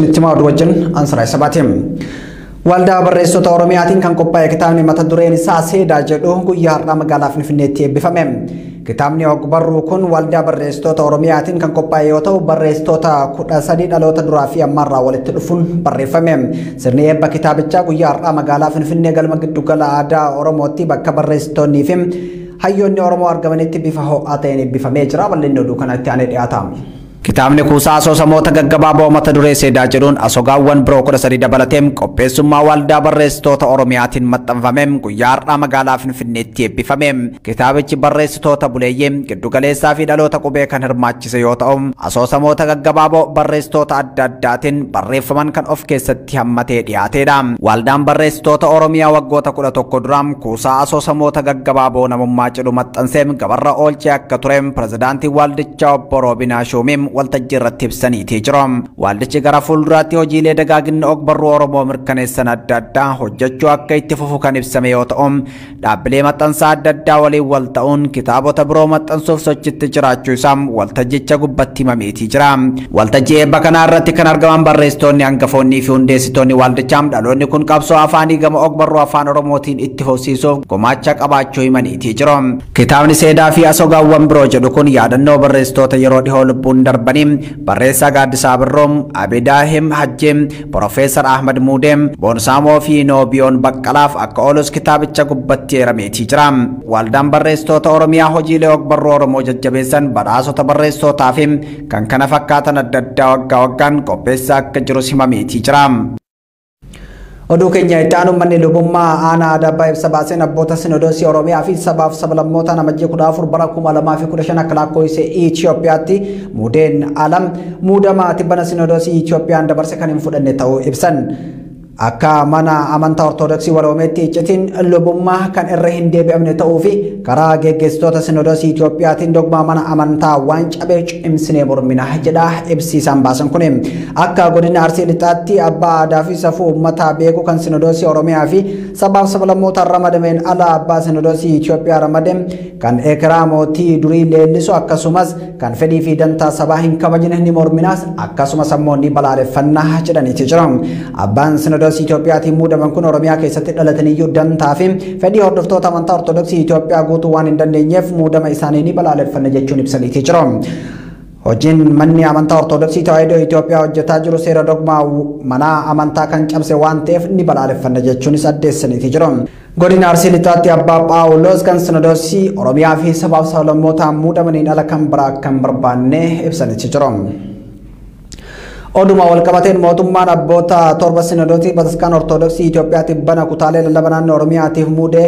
Isinitti oduu wajjin Ansaraa Sabaatiin. Waldaa barreessitoota Oromiyaatiin kan qophaa'e kitaabni mata dureen isaa Seedaa jedhu guyyaa har'aa magaalaa Finfinneetti eebbifame. Kitaabni ogbarruu kun waldaa barreessitoota Oromiyaatiin kan qophaa'e yoo ta'u, barreessitoota 13 dhaloota duraa fi ammaarraa walitti dhufuun barreeffame. Sirni eebba kitaabichaa guyyaa har'aa magaalaa Finfinnee galma giddugala aadaa Oromootti bakka barreessitoonnii fi hayyoonni Oromoo argamanitti bifa ho'aa ta'een eebbifamee jira. Bal'inni oduu kanatti aanee dhiyaata. Kitaabni kuusaa asoosamoota gaggabaaboo mata duree Seedaa jedhuun asogaawwan biroo 13 dabalatee qopheessummaa waldaa barreessitoota Oromiyaatiin maxxanfame guyyaa har'aa magaalaa Finfinneetti eebbifame. Kitaabichi barreessitoota buleeyyii giddugaleessaa fi dhaloota qubee kan hirmaachise yoo ta'u, asoosamoota gaggabaaboo barreessitoota adda addaatiin barreeffaman kan of keessatti hammatee dhiyaatedha. Waldaan barreessitoota Oromiyaa waggoota 11 dura kuusaa asoosamoota gaggabaaboo namummaa jedhu maxxansee gabarra oolchee akka ture pirezidaantiin waldichaa obbo Roobinaa Shuumii waltajjii irratti ibsaniitii jiru. Waldichi gara fuulduraatti hojiilee dagaagina ogbarruu Oromoo mirkaneessan adda addaa hojjechuu akka itti fufu kan ibsame yoo ta'u, dhaabbilee maxxansaa adda addaa waliin wal ta'uun kitaabota biroo maxxansuuf sochitti jiraachuu isaa waltajjicha gubbatti himameetii jira. Waltajjii eebba kanaa irratti kan argaman barreessitoonni hangafoonnii fi hundeessitoonni waldichaa dhaloonni kun qabsoo afaanii gama ogbarruu afaan Oromootiin itti fufsiisuuf gumaacha qabaachuu himaniitii jiru. Kitaabni Seedaa fi asogaawwan biroo jedhu kun yaadannoo barreessitoota yeroo dhihoo lubbuun darbanii barreessaa Gaaddisaa Birroo, Abidaahim Hajjee, Profeesar Ahmad Muudee, Boonsaamoo fi Noobiyoon Baqqalaaf akka oolus kitaabicha gubbatti eerameetii jira. Waldaan barreessitoota Oromiyaa hojiilee ogbarruu Oromoo jajjabeessan badhaasota barreessitootaa fi kan kana fakkaatan adda addaa waggaa waggaan qopheessaa akka jirus himameetii jira. Oduu keenya itti aanu manni lubummaa aanaa Adabbaa ibsa baaseen abboota Sinodoosii Oromiyaa fi sabaaf sablammoota amajjii 14 bara 2015 akka lakkoofsa Itoophiyaatti muudeen alam muudama tibbana Sinodoosii Itoophiyaan dabarse kan hin fudhanne ta'uu ibsan. Akka mana amantaa Ortodoksii waloomeetti iccitiin lubummaa kan irra hin deebi'amne ta'uu fi karaa geggeessitoota Sinodoosii Itoophiyaatiin dogmaa mana amantaa waan cabee cimsinee mormina jedha ibsiisaan baasan kun. Akka godina Arsii Lixaatti abbaa aadaa fi safuu uummataa beeku kan Sinodoosii Oromiyaa fi sabaaf sablammoota ramadameen ala abbaa Sinodoosii Itoophiyaa ramade kan ekeraa mootii durii leellisu akkasumas kan fedhii fi dantaa sabaa hin kabajne ni morminaas akkasumas ammoo ni balaaleffannaa jedhaniiti jiru. Abbaan Sinodoosii Itoophiyaatiin muudaman kun Oromiyaa keessatti dhalataniyyuu dantaa fi fedhii hordoftoota amantaa Ortodoksii Itoophiyaa guutuu waan hin dandeenyeef muudama isaanii ni balaaleffanna jechuun ibsaniiti jiru. Hojiin manni amantaa Ortodoksii Tawaahidoo Itoophiyaa hojjetaa jiru seera dogmaa mana amantaa kan cabse waan ta'eef ni balaaleffanna jechuunis addeessaniiti jiru. Godina Arsii Lixaatti abbaa Phaawulos kan Sinodoosii Oromiyaa fi sabaaf sablammootaan muudamaniin ala kan biraa kan barbaanne ibsaniiti jiru. Oduma walqabateen mootummaan abboota 7 Sinodoosii Bataskaana Ortodoksii Itoophiyaatti bana kutaalee lallaba naannoo Oromiyaatiif muudee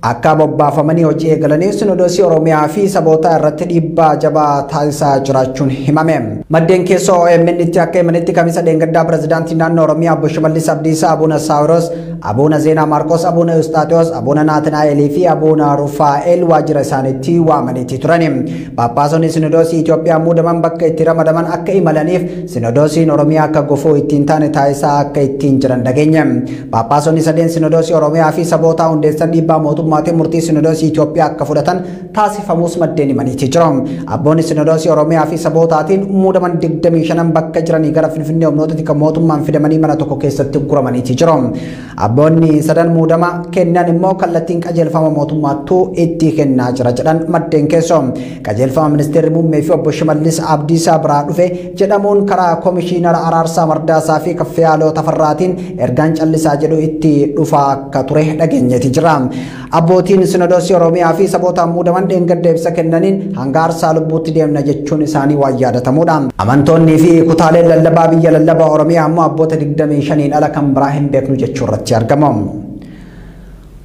akka bobbaafamanii hojii eegalanii Sinodoosii Oromiyaa fi saboota irratti dhiibbaa jabaa taasisaa jiraachuun himame. Maddeen keessoo OMN itti akka himanitti kamisa dheengaddaa pirezidaantii naannoo Oromiyaa obbo Shimallis Abdiisaa, Abuuna Saawiros, Abuuna Zeenaa Maarqos, Abuuna Eustaatiyoos, Abuuna Naatinaa'elii fi Abuuna Rufaa'el waajjira isaaniitti waamaniitii turani. Paappaasonni Sinodoosii Itoophiyaa muudaman bakka itti ramadaman akka imalaniif Sinodoosiin Oromiyaa akka gufuu ittiin taane taasisaa akka ittiin jiran dhageenya. Paappaasonni sadeen Sinodoosii Oromiyaa fi saboota hundeessan dhiibbaa mootummaatiin murtii Sinodoosii Itoophiyaa akka fudhatan taasifamus maddeen himaniitii jiru. Abboonni Sinodoosii Oromiyaa fi sabootaatiin muudaman 25 bakka jiranii gara Finfinnee humnoota kan mootummaan fidamanii mana tokko keessatti guramaniitii jiru. Abboonni sadan muudama kennan immoo kallattiin qajeelfama mootummaattuu itti kennaa jira jedhan maddeen keessoo. Qajeelfama ministeerri muummee fi obbo Shimallis Abdiisaa biraa dhufe jedhamuun karaa komishiinara Araarsaa Mardaasaa fi Kaffiyaaloo Tafarraatiin ergaan callisaa jedhu itti dhufaa akka ture dhageenyeeti jira. Abbootiin Sinodoosii Oromiyaa fi sabootaan muudaman dheengadda ibsa kennaniin hanga aarsaa lubbuutti deemna jechuun isaanii waan yaadatamudha. Amantoonnii fi kutaaleen lallabaa biyya lallabaa Oromiyaa ammoo abboota 25 ala kan biraa hin beeknu jechuu irratti argamu.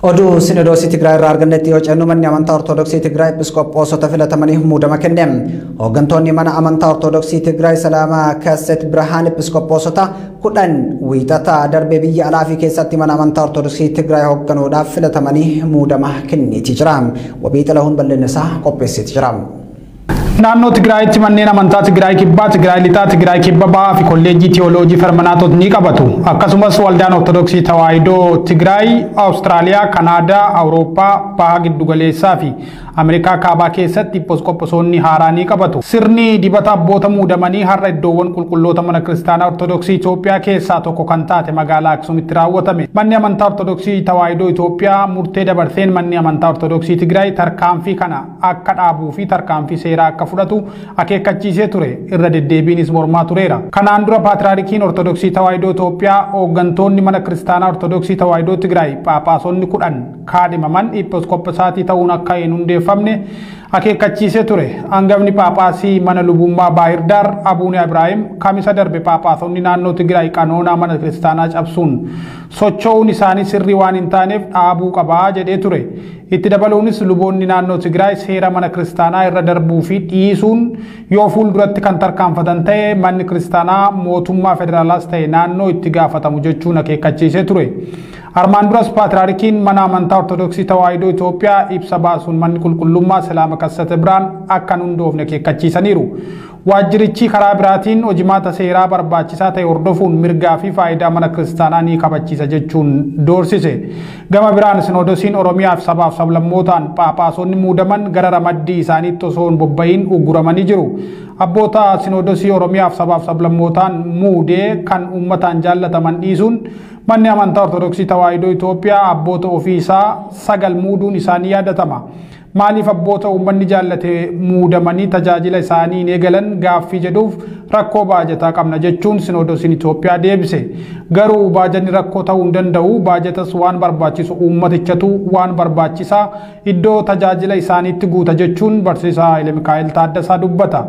Oduu Sinodoosii Tigraay irraa argannetti yoo cennu manni amantaa Ortodoksii Tigraay Episkophoosota filatamaniif muudama kenne. Hooggantoonni mana amantaa Ortodoksii Tigraay Salaama Kasset Birhaan Episkophoosota 10 wiixata darbee biyya alaa fi keessatti mana amantaa Ortodoksii Tigraay hoogganuudhaaf filatamanii muudama kenniiti jira. Wabii Xalahuun bal'inni isaa qopheessiti jira. Naannoo Tigraayitti manneen amantaa Tigraay Kibbaa, Tigraay Lixaa, Tigraay Kibba Bahaa fi Kolleejjii Tiyooloojii Fermanaatot ni qabatu. Akkasumas waldaan Ortodoksii Tawaahidoo Tigraay, Awustiraaliyaa, Kanaadaa, Awurooppaa, Baha Giddugaleessaa fi Ameerikaa Kaabaa keessatti episkophosoonni haaraa ni qabatu. Sirni dibata abboota muudamanii har'a iddoowwan qulqulloota mana kiristaanaa Ortodoksii Itoophiyaa keessaa tokko kan taate magaalaa Aksuumitti raawwatame. Manni amantaa Ortodoksii Tawaahidoo Itoophiyaa murtee dabarseen manni amantaa Ortodoksii Tigraay tarkaanfii kana akka dhaabuu fi tarkaanfii seeraa akka fudhatu akeekkachiisee ture. Irra deddeebiinis mormaa tureera. Kanaan dura Paatriyaarikiin Ortodoksii Tawaahidoo Itoophiyaa hooggantoonni mana kiristaanaa Ortodoksii Tawaahidoo Tigraay Phaaphaasonni 10 kaadhimaman episkophoosaatii ta'uun akka hin hundeeffamne akeekkachiisee ture. Hangafni Phaaphaasii mana lubummaa Baahirdaar Abuun Ibraahim kamisa darbe Phaaphaasonni naannoo Tigraay qanoonaa mana kiristaanaa cabsuun socho'uun isaanii sirrii waan hin taaneef dhaabuu qabaa jedhee ture. Itti dabaluunis luboonni naannoo Tigraay seera mana kiristaanaa irra darbuu fi dhiisuun yoo fuulduratti kan tarkaanfatan ta'e manni kiristaanaa mootummaa federaalaas ta'e naannoo itti gaafatamu jechuun akeekkachiisee ture. Armaan duras Paatriyaarikiin mana amantaa Ortodoksii Tawaahidoo Itoophiyaa ibsa baasuun manni qulqullummaa Silaama Kassate Biraan akka hin hundoofne akeekkachiisaniiru. Waajjirichi karaa biraatiin hojimaata seeraa barbaachisaa ta'e hordofuun mirgaa fi faayidaa mana kiristaanaa ni kabachiisa jechuun doorsise. Gama biraan Sinoodosiin Oromiyaa fi sabaaf sablammootaan Phaaphaasonni muudaman gara ramaddii isaaniitti osoo hin bobba'iin uguramanii jiru. Abboota Sinoodosii Oromiyaa fi sabaaf sablammootaan muudee kan uummataan jaallataman dhiisuun manni amantaa Ortodoksii Tawaahidoo Itoophiyaa abboota ofii isaa 9 muuduun isaanii yaadatama. Maaliif abboota uummanni jaallate muudamanii tajaajila isaanii hin eegalan gaaffii jedhuuf rakkoo baajataa qabna jechuun Sinoodosiin Itoophiyaa deebise. Garuu baajanni rakkoo ta'uu hin danda'u, baajatas waan barbaachisu uummatichatu waan barbaachisaa iddoo tajaajila isaaniitti guuta jechuun barsiisaa Haile Mikaa'el Taaddasaa dubbata.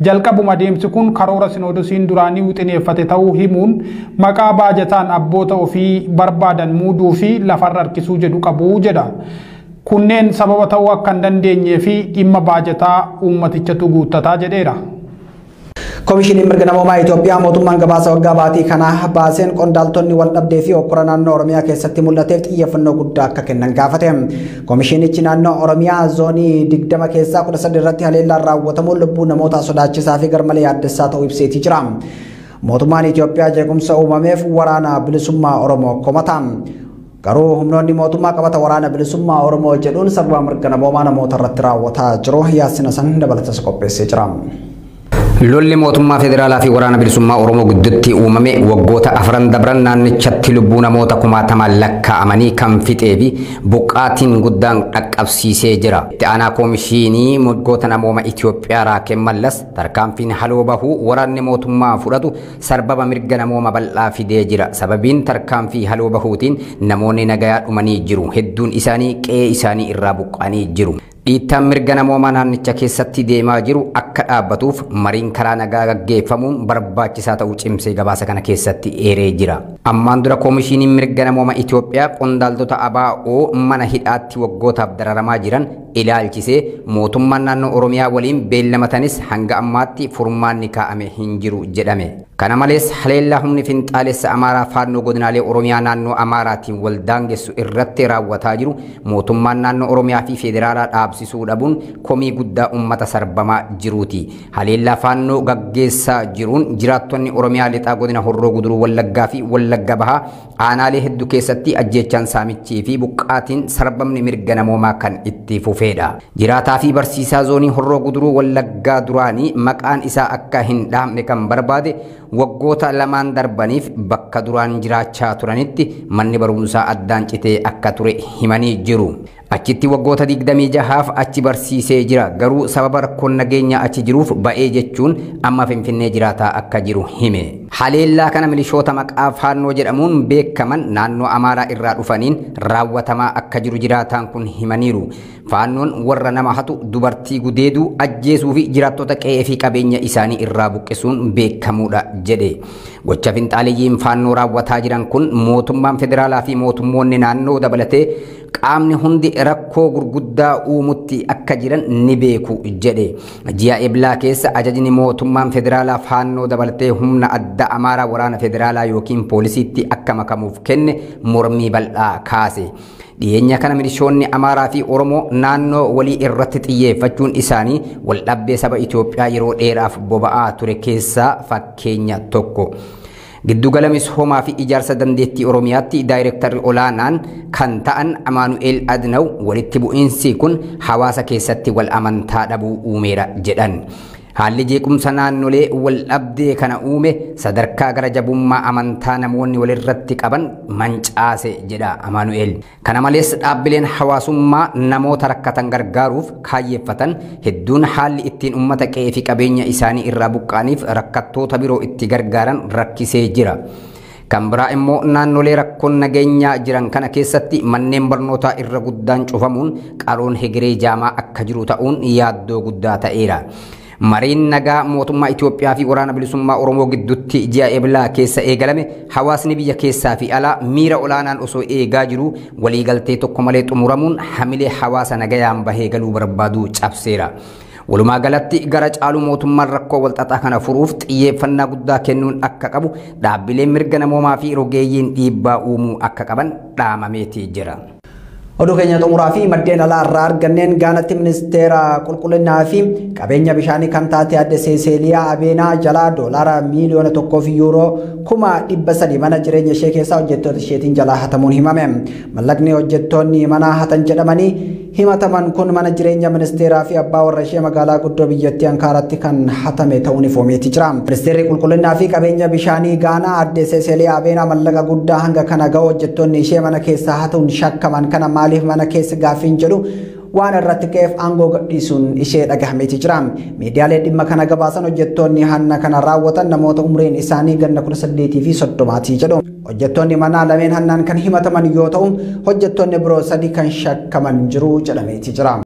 Jalqabuma adeemsi kun karoora Sinoodosiin duraanii wixineeffate ta'uu himuun maqaa baajataan abboota ofii barbaadan muuduu fi lafarra harkisuu jedhu qabu jedha. Kunneen sababa ta'uu akka hin dandeenyee fi dhimma baajataa uummatichatu guuttataa jedheera. Koomishiniin mirga namoomaa Itoophiyaa mootummaan gabaasa waggaa baatii kana baaseen qondaaltonni wal dhabdee fi hokkora naannoo Oromiyaa keessatti mul'ateef xiyyeeffannoo guddaa akka kennan gaafate. Koomishinichi naannoo Oromiyaa zoonii 20 keessaa 13 irratti haleellaan raawwatamuun lubbuu namoota sodaachisaa fi garmalee yaaddessaa ta'uu ibseetii jira. Mootummaan Itoophiyaa jeequmsa uumameef waraana bilisummaa Oromoo komata. Garuu humnoonni mootummaa qabata waraana bilisummaa Oromoo jedhuun sababa mirga namoomaa namoota irratti raawwataa jiru. Yaasina san dabalatas qopheessee jira. Lolli mootummaa federaalaa fi waraana bilisummaa Oromoo gidduutti uumame waggoota 4 dabran naannichatti lubbuu namoota kumaatamaan lakkaa'amanii kan fixee fi buqqaatiin guddaan dhaqqabsiisee jira. Itti aanaa koomishinii waggoota namooma Itoophiyaa Raakeen Mallas tarkaanfiin haloo bahuu waraanni mootummaa fudhatu sarbaba mirga namooma bal'aa fidee jira. Sababiin tarkaanfii haloo bahuutiin namoonni nagayaa dhumanii jiru. Hedduun isaanii qe'ee isaanii irraa buqqa'anii jiru. Dhiittaan mirga namoomaa naannicha keessatti deemaa jiru akka dhaabbatuuf mariin karaa nagaa gaggeeffamuun barbaachisaa ta'uu cimsee gabaasa kana keessatti eeree jira. Ammaan dura koomishiniin mirga namooma Itoophiyaa qondaaltota ABO mana hidhaatti waggootaaf dararamaa jiran ilaalchisee mootummaan naannoo Oromiyaa waliin beellamatanis hanga ammaatti furmaanni kaa'ame hin jiru jedhame. Kana malees haleellaa humni finxaalessa Amaaraa faannoo godinaalee Oromiyaa naannoo Amaaraatiin wal daangessu irratti raawwataa jiru mootummaan naannoo Oromiyaa fi federaalaa dhaabsisuu dhabuun komii guddaa uummata sarbamaa jiruuti. Haleellaa faannoo gaggeessaa jiruun jiraattonni Oromiyaa lixaa godina Horroo Guduruu Wallaggaa fi Wallagga Bahaa aanaalee hedduu keessatti ajjeechaan saamichii fi buqqaatiin sarbamni mirga namoomaa kan itti fufeedha. Jiraataa fi barsiisaa zoonii Horroo Guduruu Wallaggaa duraanii maqaan isaa akka hin dhahamne kan barbaade waggoota 2 darbaniif bakka duraan jiraachaa turanitti manni barumsaa addaan citee akka ture himanii jiru. Achitti waggoota 26 achi barsiisee jira. Garuu sababa rakkoon nageenya achi jiruuf ba'ee jechuun amma Finfinnee jiraataa akka jiru hime. Haleellaa kana milishoota maqaa faannoo jedhamuun beekaman naannoo Amaaraa irraa dhufaniin raawwatamaa akka jiru jiraataan kun himaniiru. Faannoon warra nama hatu, dubartii gudeeduu, ajjeesuu fi jiraattota qe'ee fi qabeenya isaanii irraa buqqisuun beekamuudha jedhe. Gocha finxaaliyyiin faannoo raawwataa jiran kun mootummaan federaalaa fi mootummoonni naannoo dabalatee qaamni hundi rakkoo gurguddaa uumutti akka jiran ni beeku jedhe. Ji'a Eblaa keessa ajajni mootummaan federaalaa faannoo dabalatee humna adda Amaaraa waraana federaalaa yookiin poolisiitti akka makamuuf kenne mormii bal'aa kaase. Dhiyeenya kana milishoonni Amaaraa fi Oromoo naannoo walii irratti xiyyeeffachuun isaanii waldhabdee saba Itoophiyaa yeroo dheeraaf boba'aa ture keessaa fakkeenya tokko. Giddugala misoomaa fi ijaarsa dandeettii Oromiyaatti daayirektarri olaanaan kan ta'an Amaanu'eel Adnaw walitti bu'iinsi kun hawaasa keessatti wal amantaa dhabuu uumeera jedhan. Haalli jeequmsa naannolee wal dhabdee kana uume sadarkaa gara jabummaa amantaa namoonni walirratti qaban mancaase jedha Amaanu'eel. Kana malees dhaabbileen hawaasummaa namoota rakkatan gargaaruuf kaayyeeffatan hedduun haalli ittiin uummata qe'ee fi qabeenya isaanii irraa buqqaaniif rakkattoota biroo itti gargaaran rakkisee jira. Kan biraa immoo naannolee rakkoon nageenyaa jiran kana keessatti manneen barnootaa irra guddaan cufamuun qaroon hegeree jaamaa akka jiru ta'uun yaaddoo guddaa ta'eera. Mariin nagaa mootummaa Itoophiyaa fi waraana bilisummaa Oromoo gidduutti ji'a Eblaa keessa eegalame hawaasni biyya keessaa fi alaa miira olaanaan osoo eegaa jiru waliigaltee tokko malee xumuramuun hamilee hawaasa nagayaan bahee galuu barbaadu cabseera. Walumaa galatti gara caalu mootummaan rakkoo walxaxaa kana furuuf xiyyeeffannaa guddaa kennuun akka qabu dhaabbileen mirga namoomaa fi rogeeyyiin dhiibbaa uumuu akka qaban dhaamameetii jira. Oduu keenya xumuraa fi maddeen alaa irraa arganneen Gaanatti ministeera qulqullinnaa fi qabeenya bishaanii kan taate adde Seeseeliyaa Abeenaa jalaa doolaara miiliyoona 1 fi yuuroo 300,000 mana jireenya ishee keessaa hojjettoota isheetiin jalaa hatamuun himame. Mallaqni hojjettoonni mana hatan jedhamanii himataman kun mana jireenya ministeeraa fi abbaa warra ishee magaalaa guddoo biyyattii Ankaaratti kan hatame ta'uun ifoomeeti jira. Ministeerri qulqullinnaa fi qabeenya bishaanii Gaanaa adde Seeseeliyaa Abeenaa mallaqa guddaa hanga kana ga'u hojjettoonni ishee mana keessaa hatuun shakkaman kana maaliif mana keessa gaaffiin jedhu waan irratti ka'eef aangoo gadhiisuun ishee dhagahameeti jira. Miidiyaalee dhimma kana gabaasan hojjettoonni hanna kana raawwatan namoota umriin isaanii ganna 18 fi 30 jedhu. Hojjettoonni manaa lameen hannaan kan himataman yoo ta'u hojjettoonni biroo 3 kan shakkaman jiru jedhameeti jira.